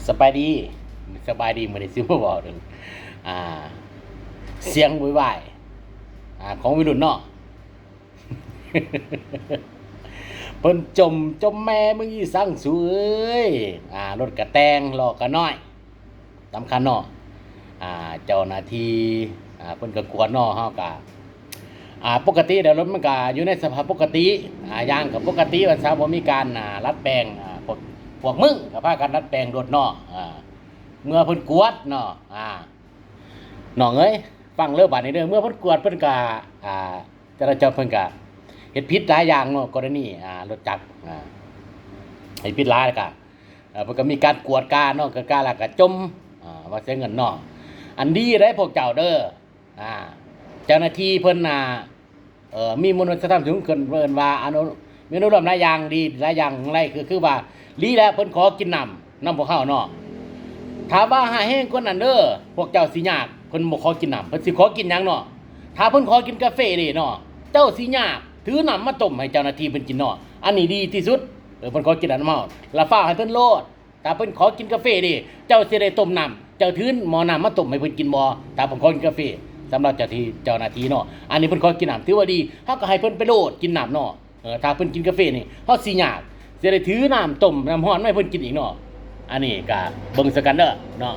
ສະບາຍດີ ສະບາຍດີ ມື້ນີ້ຊິມາເວົ້າເຖິງ ອ່າ ສຽງໂວຍວາຍ ອ່າ ຂອງໄວລຸ້ນເນາະ ເພິ່ນຈົ່ມ ຈົ່ມແມ່ມຶງອີສັງສູເອີຍ ອ່າ ລົດກະແຕ່ງ ລໍ້ກະນ້ອຍ ສຳຄັນເນາະ ອ່າ ເຈົ້າໜ້າທີ່ ອ່າ ເພິ່ນກະກວດເນາະ ເຮົາກະ ອ່າ ປົກກະຕິແລ້ວ ລົດມັນກະຢູ່ໃນສະພາບປົກກະຕິ ອ່າ ຢ່າງກະປົກກະຕິວ່າຊະ ບໍ່ມີການ ອ່າ ດັດແປງ ອ່າ ພວກ ພວກມຶງກະພາກັນດັດແປງລົດເນາະ ອ່າ ເມື່ອເພິ່ນກວດເນາະ ອ່າ ນ້ອງເອີຍ ຟັງເລີບາດນີ້ເດີ ເມື່ອເພິ່ນກວດ ເພິ່ນກະ ອ່າ ຈະລາຈອນເພິ່ນກະເຮັດຜິດຫຼາຍຢ່າງເນາະ ກໍລະນີ ອ່າ ລົດຈັກ ອ່າ ເຮັດຜິດຫຼາຍ ແລ້ວກະ ເອີ ເພິ່ນກໍມີການກວດກາເນາະ ກວດກາແລ້ວກໍຈົ່ມ ອ່າ ວ່າເສຍເງິນເນາະ ອັນດີໄດ໋ພວກເຈົ້າເດີ ອ່າ ເຈົ້າໜ້າທີ່ເພິ່ນ ອ່າ ເອີ ມີມະນຸດສະທຳສູງຂຶ້ນ ເພິ່ນວ່າອະນຸ ມີອະນຸໂລມຫຼາຍຢ່າງ ດີຫຼາຍຢ່າງ ໄລ ຄື ຄືວ່າ ດີແລ້ວເພິ່ນຂໍກິນນ້ຳ ນຳພວກເຮົາເນາະ ຖ້າວ່າຮ້າຍແຮງກວ່ານັ້ນເດີ ພວກເຈົ້າຊິຍາກ ເພິ່ນບໍ່ຂໍກິນນ້ຳ ເພິ່ນຊິຂໍກິນຫຍັງເນາະ ຖ້າເພິ່ນຂໍກິນກາເຟເດເນາະ ເຈົ້າຊິຍາກ ຖືນ້ຳມາຕົ້ມໃຫ້ເຈົ້າໜ້າທີ່ເພິ່ນກິນເນາະ ອັນນີ້ດີທີ່ສຸດ ເອີ ເພິ່ນຂໍກິນນ້ຳເຮົາ ລະຟ້າວໃຫ້ເພິ່ນໂລດ ຖ້າເພິ່ນຂໍກິນກາເຟເດ ເຈົ້າຊິໄດ້ຕົ້ມນ້ຳ ເຈົ້າຖືໝໍ້ນ້ຳມາຕົ້ມໃຫ້ເພິ່ນກິນບໍ່ ຖ້າເພິ່ນຂໍກິນກາເຟ ສຳລັບເຈົ້າທີ່ ເຈົ້າໜ້າທີ່ເນາະ ອັນນີ້ເພິ່ນຂໍກິນນ້ຳ ຖືວ່າດີ ເຮົາກໍໃຫ້ເພິ່ນໄປໂລດກິນນ້ຳເນາະ ເອີ ຖ້າເພິ່ນກິນກາເຟນີ້ ເຮົາຊິຍາກ ຊິໄດ້ຖືນ້ຳຕົ້ມ ນ້ຳຮ້ອນມາໃຫ້ເພິ່ນກິນອີກເນາະ ອັນນີ້ກະເບິ່ງໃສ່ກັນເດີເນາະ